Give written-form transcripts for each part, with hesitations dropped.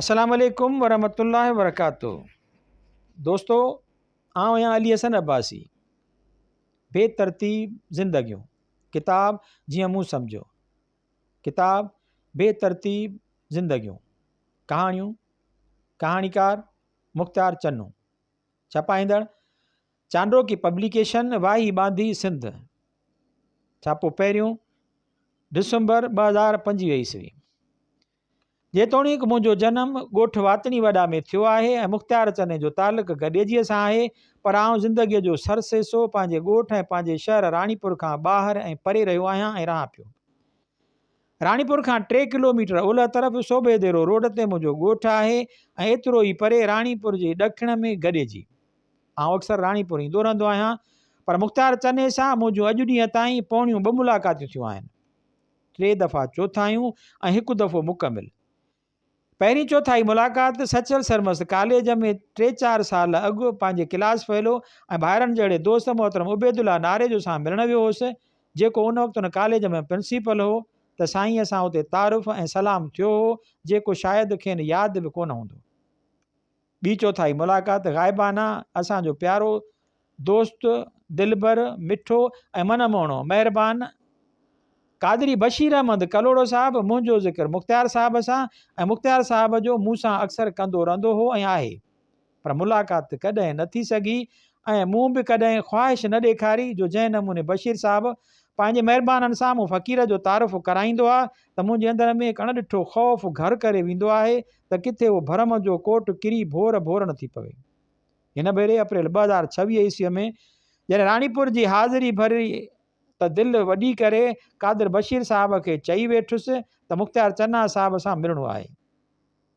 السلام عليڪم ورحمة الله وبرڪاته دوستو آئون آهيان علي حسن عباسي بي ترتيب زندگيون ڪتاب جيئن مون سمجهيو ڪتاب بي ترتيب زندگيون ڪهاڻيون ڪهاڻيڪار مختيار چنو ڇپائيندڙ چانڊوڪي پبليڪيشن واهي ٻانڌي سنڌ ڇاپو پهريون ڊسمبر 2025 عيسوي جيتوڻيڪ منهنجو جنم ڳوٺ واتڻي وڏا ۾ ٿيو آهي ۽ مختيار چني جو تعلق گڏيجيء سان آهي، پر آئون زندگيء جو سرسيسو پنهنجي ڳوٺ ۽ پنهنجي شهر راڻيپور کان ٻاهر ۽ پري رهيو آهيان ۽ رهان پيو. راڻيپور کان ٽي ڪلوميٽر اولهه طرف سوڀيديرو روڊ تي منهنجو ڳوٺ آهي ۽ ايترو ئي پري راڻيپور جي ڏکڻ ۾ گڏيجي. آئون اڪثر راڻيپور ايندو رهندو آهيان، پر مختيار چني سان منهنجون اڄ ڏينهن تائين پوڻيون ٻه ملاقاتيون ٿيون آهن. ٽي دفعا چوٿايون ۽ هڪ دفعو مڪمل. پهرين چوٿائي ملاقات سچل سرمست ڪاليج ۾ ٽي چار سال اڳ پنهنجي ڪلاس فيلو ۽ ڀائرن جهڙي دوست محترم عبيدالله ناريجو سان ملڻ ويو هوس، جيڪو ان وقت ان ڪاليج ۾ پرنسپل هو ته سائينء سان اتي تعارف ۽ سلام ٿيو هو، جيڪو شايد کين ياد به ڪونه هوندو. ٻي چوٿائي ملاقات غائبانه اسان جو پيارو دوست، دلبر، مٺو ۽ من موهڻو، مهربان قادري بشير احمد ڪلهوڙو صاحب منهنجو ذڪر مختيار صاحب سان ۽ مختيار صاحب جو مون سان اڪثر ڪندو رهندو هو ۽ آهي. پر ملاقات ڪڏهن نه ٿي سگهي ۽ مون به ڪڏهن خواهش نه ڏيکاري جو جنهن نموني بشير صاحب پنهنجي مهربانن سان مون فقير جو تعارف ڪرائيندو آ ته منهنجي اندر ۾ هڪ اڻ ڏٺو خوف گهر ڪري ويندو آهي ته ڪٿي اهو ڀرم جو ڪوٽ ڪري ڀور ڀور نه ٿي پوي. هن ڀيري اپريل 2026 عيسويء ۾ جڏهن راڻيپور جي حاضري ڀري ته دل وڏي ڪري قادر بشير صاحب کي چئي ويٺس ته مختيار چنا صاحب سان ملڻو آهي.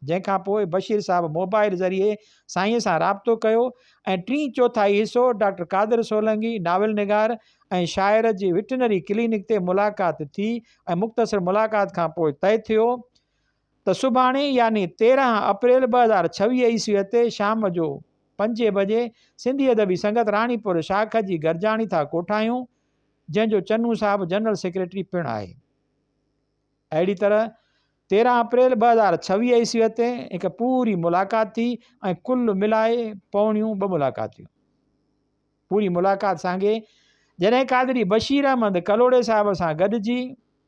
جنهن کان پوء بشير صاحب موبائل ذريعي سائينء سان رابطو ڪيو ۽ ٽين چوٿائي حصو ڊاڪٽر قادر سولنگي، ناول نگار ۽ شاعر، جي وٽنري ڪلينڪ تي ملاقات ٿي ۽ مختصر ملاقات کان پوء طئي ٿيو ته سڀاڻي يعني 13 اپريل 2026 عيسويء تي شام جو پنجين بجي سنڌي ادبي سنگت راڻيپور شاخ جي گڏجاڻي ٿا ڪوٺايون، جنهن جو چنو صاحب جنرل سيڪريٽري پڻ آهي. اهڙي طرح 13 اپريل 2026 عيسويء تي هڪ پوري ملاقات ٿي ۽ ڪل ملائي پوڻيون ٻه ملاقاتيون. پوري ملاقات سانگي جڏهن قادري بشير احمد ڪلهوڙي صاحب سان گڏجي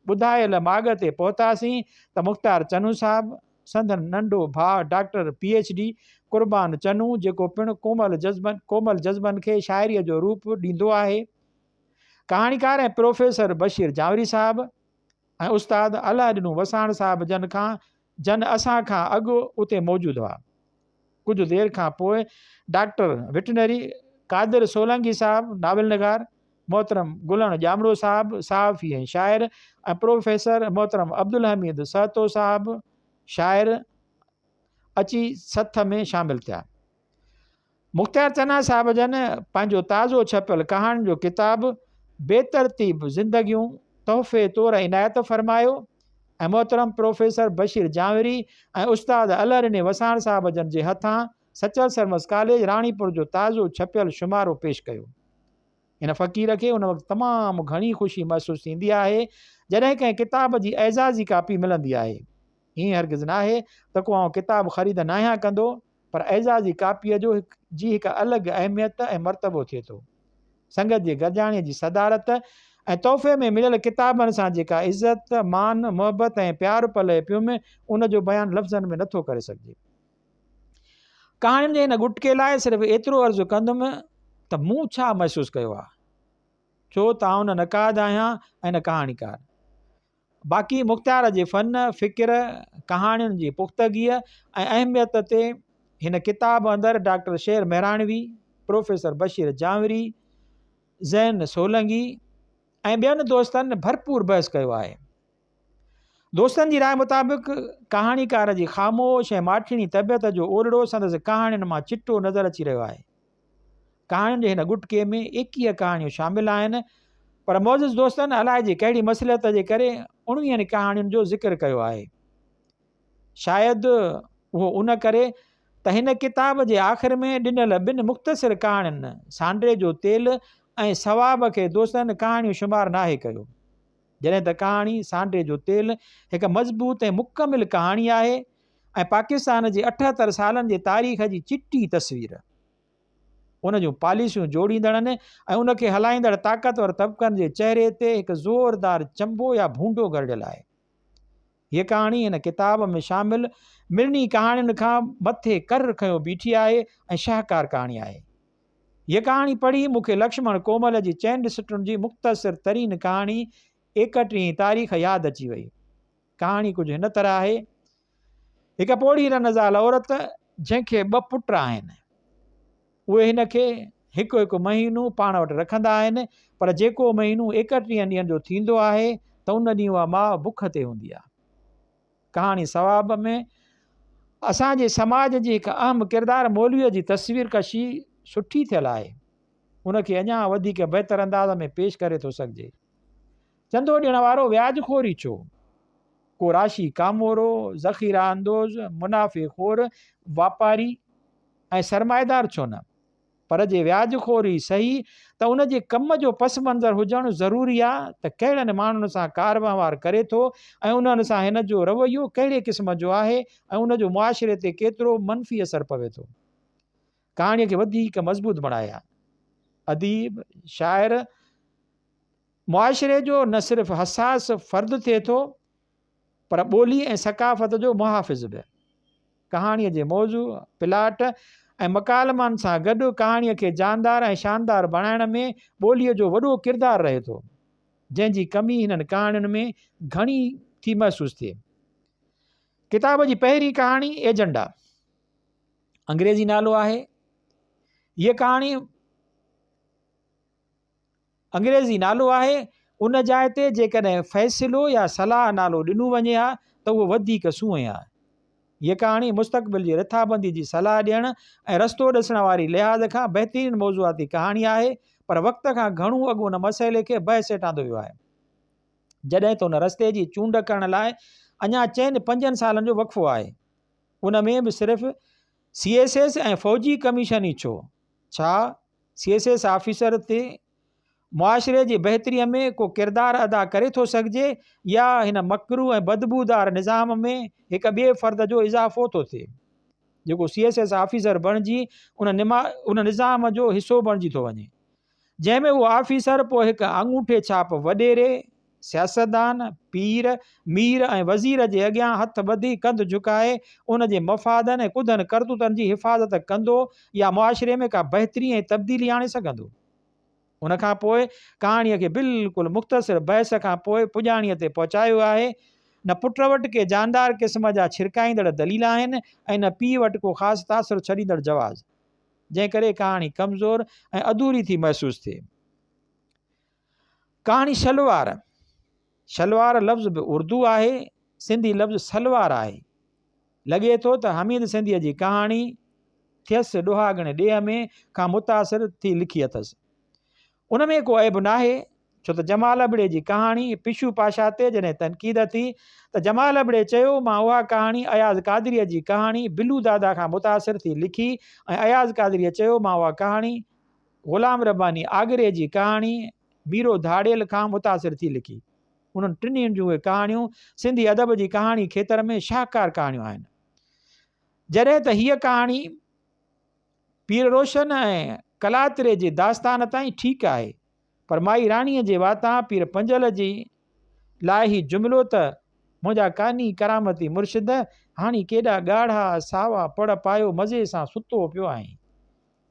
ٻڌايل ماڳ تي پهتاسين ته مختيار چنو صاحب، سندن ننڍو ڀاء ڊاڪٽر پي ايڇ ڊي قربان چنو جيڪو پڻ ڪومل جذبن ڪومل جذبن کي شاعريء جو روپ ڏيندو آهي، ڪهاڻيڪار ۽ پروفيسر بشير جانوري صاحب ۽ استاد الهه ڏنو وساڻ صاحب جن کان جن اسان کان اڳ اتي موجود هئا. ڪجهه دير کان پوء ڊاڪٽر وٽنري قادر سولنگي صاحب ناول نگار، محترم گلڻ ڄامڙو صاحب صحافي ۽ شاعر ۽ پروفيسر محترم عبدالحميد سهتو صاحب شاعر اچي سٿ ۾ شامل ٿيا. مختيار چنا صاحب جن پنهنجو تازو ڇپيل ڪهاڻين جو ڪتاب بي ترتيب زندگيون تحفي طور عنايت فرمايو ۽ محترم پروفيسر بشير جانوري ۽ استاد الهڏني وساڻ صاحب جن جي هٿان سچل سرمست ڪاليج راڻيپور جو تازو ڇپيل شمارو پيش ڪيو. هن فقير کي ان وقت تمام گهڻي خوشي محسوس ٿيندي آهي جڏهن ڪنهن ڪتاب جي اعزازي ڪاپي ملندي آهي. ائين هرگز ناهي ته ڪو آئون ڪتاب خريد ناهيان ڪندو پر اعزازي ڪاپيء جو جي هڪ الڳ اهميت ۽ مرتبو ٿئي ٿو. سنگت جي گڏجاڻيء جي صدارت ۽ تحفي ۾ مليل ڪتابن سان جيڪا عزت، مان، محبت ۽ پيار پلئه پيم، ان جو بيان لفظن ۾ نٿو ڪري سگهجي. ڪهاڻين جي هن ڳٽڪي لاء صرف ايترو عرض ڪندم ته مون ڇا محسوس ڪيو آهي؟ ڇو ته آئون نه نقاد آهيان ۽ نه ڪهاڻيڪار. باقي مختيار جي فن، فڪر، ڪهاڻين جي پختگيء ۽ اهميت تي هن ڪتاب اندر ڊاڪٽر شير مهراڻوي، پروفيسر بشير جانوري، زين سولنگي ۽ ٻين دوستن ڀرپور بحث ڪيو آهي. دوستن جي راء مطابق ڪهاڻيڪار جي خاموش ۽ ماٺيڻي طبيعت جو اولڙو سندس ڪهاڻين مان چٽو نظر اچي رهيو آهي. ڪهاڻين جي هن ڳٽڪي ۾ 21 ڪهاڻيون شامل آهن، پر معزز دوستن الائجي ڪهڙي مصلحت جي ڪري اڻويهن ڪهاڻين جو ذڪر ڪيو آهي. شايد اهو ان ڪري ته هن ڪتاب جي آخر ۾ ڏنل ٻن مختصر ڪهاڻين سانڊي جو تيل ۽ ثواب کي دوستن ڪهاڻيون شمار ناهي ڪيو. جڏهن ته ڪهاڻي سانڊي جو تيل هڪ مضبوط ۽ مڪمل ڪهاڻي آهي. ۽ پاڪستان جي 78 سالن جي تاريخ جي چٽي تصوير. ان جون پاليسيون جوڙيندڙن ۽ ان کي هلائيندڙ طاقتور طبقن جي چهري تي هڪ زوردار چنبو يا ڀونڊو گهرڙيل آهي. هيء ڪهاڻي هن ڪتاب ۾ شامل مڙني ڪهاڻين کان مٿي ڪر کنيو بيٺي آهي ۽ شاهڪار ڪهاڻي آهي. هيء ڪهاڻي پڙهي مون کي لڪشمڻ ڪومل جي چئن سٽن جي مختصر ترين ڪهاڻي ايڪٽيهين تاريخ ياد اچي وئي. ڪهاڻي ڪجهه هن طرح آهي. هڪ پوڙهي رن زال عورت جنهن کي ٻه پٽ آهن. اهي هن کي هڪ هڪ مهينو پاڻ وٽ رکندا آهن پر جيڪو مهينو ايڪٽيهن ڏينهن جو ٿيندو آهي ته ان ڏينهن اها ماء بک تي هوندي آهي. ڪهاڻي ثواب ۾ اسان جي سماج جي هڪ اهم ڪردار مولويء جي تصوير ڪشي سٺي ٿيل آهي. ان کي اڃا وڌيڪ بهتر انداز ۾ پيش ڪري ٿو سگهجي. چندو ڏيڻ وارو وياج خور ئي ڇو؟ ڪو راشي ڪامورو، ذخيره اندوز، منافعي خور، واپاري ۽ سرمائيدار ڇو نه؟ پر جي وياج خور ئي سهي ته ان جي ڪم جو پس منظر هجڻ ضروري آ ته ڪهڙن ماڻهن سان ڪار وهنوار ڪري ٿو ۽ انهن سان هن جو رويو ڪهڙي قسم جو آهي ۽ ان جو معاشري تي ڪيترو منفي اثر پوي ٿو. ڪهاڻيء کي وڌيڪ مضبوط بڻائي ها. اديب، شاعر معاشري جو نه صرف حساس فرد ٿئي ٿو پر ٻولي ۽ ثقافت جو محافظ به. ڪهاڻيء جي موضوع، پلاٽ ۽ مڪالمن سان گڏ ڪهاڻيء کي جاندار ۽ شاندار بڻائڻ ۾ ٻوليء جو وڏو ڪردار رهي ٿو، جنهن جي ڪمي هنن ڪهاڻين ۾ گهڻي ٿي محسوس ٿئي. ڪتاب جي پهرين ڪهاڻي ايجنڊا انگريزي نالو آهي. هيء ڪهاڻي انگريزي نالو آهي، ان جاء تي جيڪڏهن فيصلو يا صلاح نالو ڏنو وڃي ها ته اهو وڌيڪ سونهين ها. هيء ڪهاڻي مستقبل جي رٿابندي جي صلاح ڏيڻ ۽ رستو ڏسڻ واري لحاظ کان بهترين موضوعاتي ڪهاڻي آهي، پر وقت کان گهڻو اڳ ان مسئلي کي بحث هيٺ آندو ويو آهي. جڏهن ته ان رستي جي چونڊ ڪرڻ لاء اڃا چئن پنجن سالن جو وقفو آهي. ان ۾ به صرف سي ايس ايس ۽ فوجي ڪميشن ئي ڇو؟ ڇا سي ايس ايس آفيسر تي معاشري جي بهتري ۾ ڪو ڪردار ادا ڪري ٿو سگهجي يا هن مڪروه ۽ بدبودار نظام ۾ هڪ ٻئي فرد جو اضافو ٿو ٿئي جيڪو سي ايس ايس آفيسر بڻجي ان نظام جو حصو بڻجي ٿو وڃي جنهن ۾ اهو آفيسر پوء هڪ آڱوٺي ڇاپ وڏيري، سياستدان، پير، مير ۽ وزير جي اڳيان هٿ ٻڌي ڪنڌ جهڪائي ان جي مفادن ۽ ڪڌن ڪرتوتن جي حفاظت ڪندو يا معاشري ۾ ڪا بهتري ۽ تبديلي آڻي سگهندو. ان کان پوء ڪهاڻيء کي بلڪل مختصر بحث کان پوء پڄاڻيء تي پهچايو آهي. نه پٽ وٽ ڪي جاندار قسم جا ڇرڪائيندڙ دليل آهن ۽ نه پيء وٽ ڪو خاص تاثر ڇڏيندڙ جواز. جنهن ڪري ڪهاڻي ڪمزور ۽ اڌوري ٿي محسوس ٿئي. ڪهاڻي شلوار، شلوار لفظ به اردو آهي، سنڌي لفظ سلوار آهي. لڳي ٿو ته حميد سنڌيء جي ڪهاڻي ٿيس ڏوهاڳڻ ڏيهه ۾ کان متاثر ٿي لکي اٿس. ان ۾ ڪو عيب ناهي، ڇو ته جمال ابڙي جي ڪهاڻي پشو پاشا تي جڏهن تنقيد ٿي ته جمال ابڙي چيو مان اها ڪهاڻي اياز قادريء جي ڪهاڻي بلو دادا کان متاثر ٿي لکي ۽ اياز قادريء چيو مان اها ڪهاڻي غلام رباني آگري جي ڪهاڻي ميرو ڌاڙيل کان متاثر ٿي لکي. انهن ٽنهي جون اهي ڪهاڻيون سنڌي ادب جي ڪهاڻي کيتر ۾ شاهڪار ڪهاڻيون آهن. جڏهن ته هيء ڪهاڻي. پير روشن ۽ ڪلاتري جي داستان تائين ٺيڪ آهي، پر مائي راڻيء جي واتان پير پنجل جي لاء هي جملو ته، منهنجا ڪاني ڪرامتي مرشد، هاڻي ڪيڏا ڳاڙها ساوا پڙ پايو مزي سان ستو پيو آهين.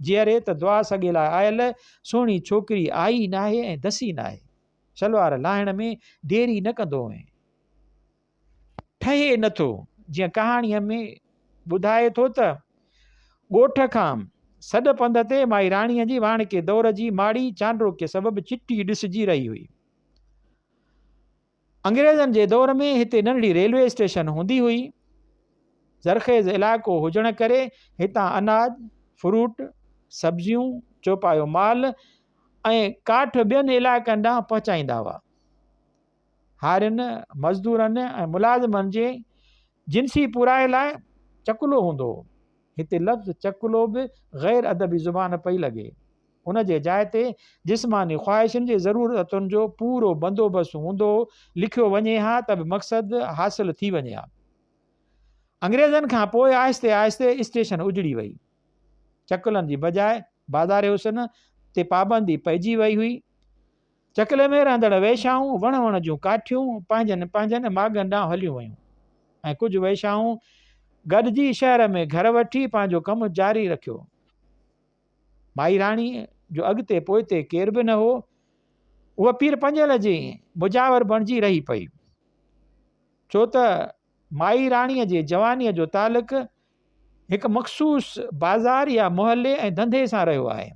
جيئري ته دعا سڳي لاء آيل سهڻي ڇوڪري آئي ناهي ۽ دسي ناهي. شلوار لاهڻ ۾ دير ئي نه ڪندو هئين. ٺهي نه ٿو. جيئن ڪهاڻيء ۾ ٻڌائي ٿو ته، ڳوٺ کان سڏ پنڌ تي مائي راڻيء جي واڻڪي دور جي ماڙي چانڊوڪيء سبب چٽي ڏسجي رهي هئي. انگريزن جي دور ۾ هتي ننڍڙي ريلوي اسٽيشن هوندي هئي. زرخيز علائقو هجڻ ڪري هتان اناج، فروٽ، سبزيون، چوپايو مال ۽ ڪاٺ ٻين علائقن ڏانهن پهچائيندا هئا. هارين، مزدورن ۽ ملازمن جي جنسي پورائي لاء چڪلو هوندو هو. هتي لفظ چڪلو به غير ادبي زبان پئي لڳي. ان جي جاء تي جسماني خواهشن جي ضرورتن جو پورو بندوبست هوندو لکيو وڃي ها ته به مقصد حاصل ٿي وڃي ها. انگريزن کان پوء آهستي آهستي اسٽيشن اجڙي وئي. چڪلن جي بجاء بازار حسن تي پابندي پئجي وئي هئي. چڪلي ۾ رهندڙ ويشائون وڻ وڻ جون ڪاٺيون پنهنجن پنهنجن ماڳن ڏانهن هليون ويون ۽ ڪجهه ويشائون گڏجي شهر ۾ گهر وٺي پنهنجو ڪم جاري رکيو. مائي راڻي جو اڳتي پوئتي ڪير به نه هو. هوء پير پنجل جي مجاور بڻجي رهي پئي. ڇو ته مائي راڻيء جي جوانيء جو تعلق هڪ مخصوص بازار يا محلي ۽ ڌنڌي سان رهيو آهي.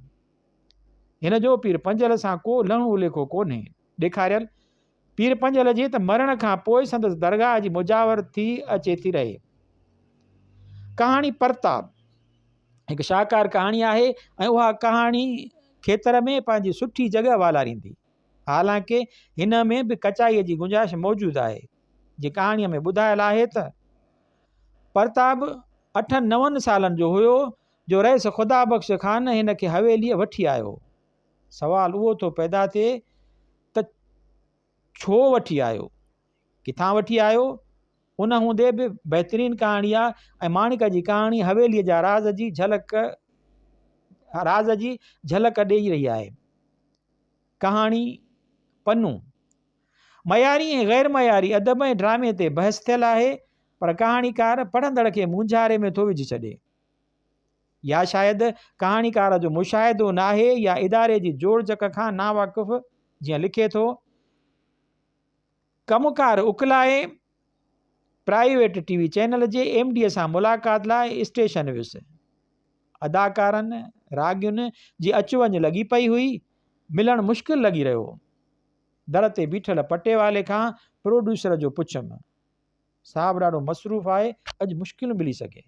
هن جو پير پنجل سان ڪو لهڻو ليکو ڪونهي. ڏيکاريل پير پنجل جي ته مرڻ کان پوء سندس درگاهه جي مجاور ٿي اچي ٿي رهي. ڪهاڻي پرتاب هڪ شاهڪار ڪهاڻي آهي ۽ اها ڪهاڻي کيتر ۾ پنهنجي سٺي جڳهه والاريندي. حالانڪه هن ۾ به ڪچائيء جي گنجائش موجود آهي. جي ڪهاڻيء ۾ ٻڌايل آهي ته پرتاب اٺن نون سالن جو هيو جو رئيس خدا بخش خان هن کي حويليء وٺي آيو. سوال اهو ٿو پيدا ٿئي ته ڇو وٺي آيو؟ ڪٿان وٺي آيو؟ ان هوندي به بهترين ڪهاڻي آ ۽ ماڻڪ جي ڪهاڻي حويليء جا راز جي جهلڪ راز جي جهلڪ ڏيئي رهي آهي. ڪهاڻي پنو معياري ۽ غير معياري ادب ۽ ڊرامي تي بحث ٿيل آهي پر ڪهاڻيڪار پڙهندڙ کي مونجهاري ۾ ٿو وجهي ڇڏي. يا شايد ڪهاڻيڪار جو مشاهدو ناهي يا اداري جي جوڙجڪ کان ناواقف جيئن لکي ٿو، ڪم ڪار اڪلائي پرائيويٽ ٽي وي چينل جي ايم ڊي سان ملاقات لاء اسٽيشن ويس. اداڪارن، راڳين جي اچ وڃ لڳي پئي هئي، ملڻ مشڪل لڳي رهيو هو. در تي بيٺل پٽيوالي کان پروڊيوسر جو پڇيم. صاحب ڏاڍو مصروف آهي، اڄ مشڪل ملي سگهي.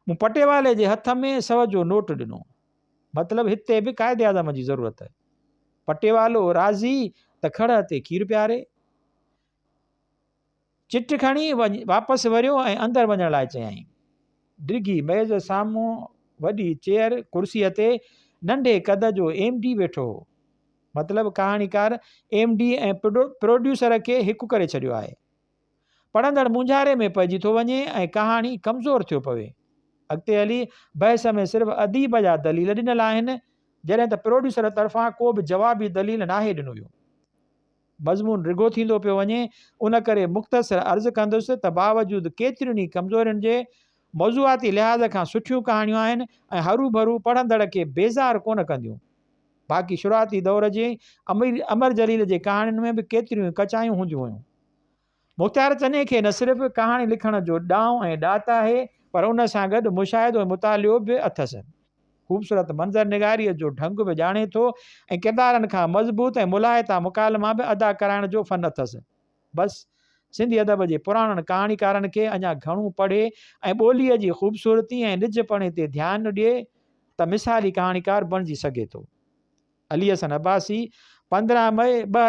مون پٽيوالي جي هٿ ۾ سو جو نوٽ ڏنو. مطلب هتي به قائد اعظم جي ضرورت. پٽيوالو راضي ته کڙهه تي کير پياري. چٽ کڻي واپس وريو ۽ اندر وڃڻ لاء چيائين. ڊگهي ميز سامهون وڏي چيئر، ڪرسيء، تي ننڍي قد جو ايم ڊي ويٺو هو. مطلب ڪهاڻيڪار ايم ڊي ۽ پروڊيوسر کي هڪ ڪري ڇڏيو آهي. پڙهندڙ مونجهاري ۾ پئجي ٿو وڃي ۽ ڪهاڻي ڪمزور ٿيو پوي. اڳتي هلي بحث ۾ صرف اديب جا دليل ڏنل آهن، جڏهن ته پروڊيوسر طرفان ڪو به جوابي دليل ناهي ڏنو ويو. مضمون ڊگهو ٿيندو پيو وڃي، ان ڪري مختصر عرض ڪندس ته باوجود ڪيترين ئي ڪمزورين جي، موضوعاتي لحاظ کان سٺيون ڪهاڻيون آهن ۽ هروڀرو پڙهندڙ کي بيزار ڪونه ڪنديون. باقي شروعاتي دور جي امر جليل جي ڪهاڻين ۾ به ڪيتريون ئي ڪچايون هونديون هيون. مختيار چني کي نه صرف ڪهاڻي لکڻ جو ڏانء ۽ ڏات آهي پر ان سان گڏ مشاهدو ۽ مطالعو به اٿس. خوبصورت منظر نگاريء جو ڍنگ به ڄاڻي ٿو ۽ ڪردارن کان مضبوط ۽ ملاحطا مڪالما به ادا ڪرائڻ جو فن اٿس. بس سنڌي ادب جي پراڻن ڪهاڻيڪارن کي اڃا گهڻو پڙهي ۽ ٻوليء جي خوبصورتي ۽ نجپڻي تي ڌيان ڏئي ته مثالي ڪهاڻيڪار بڻجي سگهي ٿو. علي حسن عباسي، 15 مئي 2000.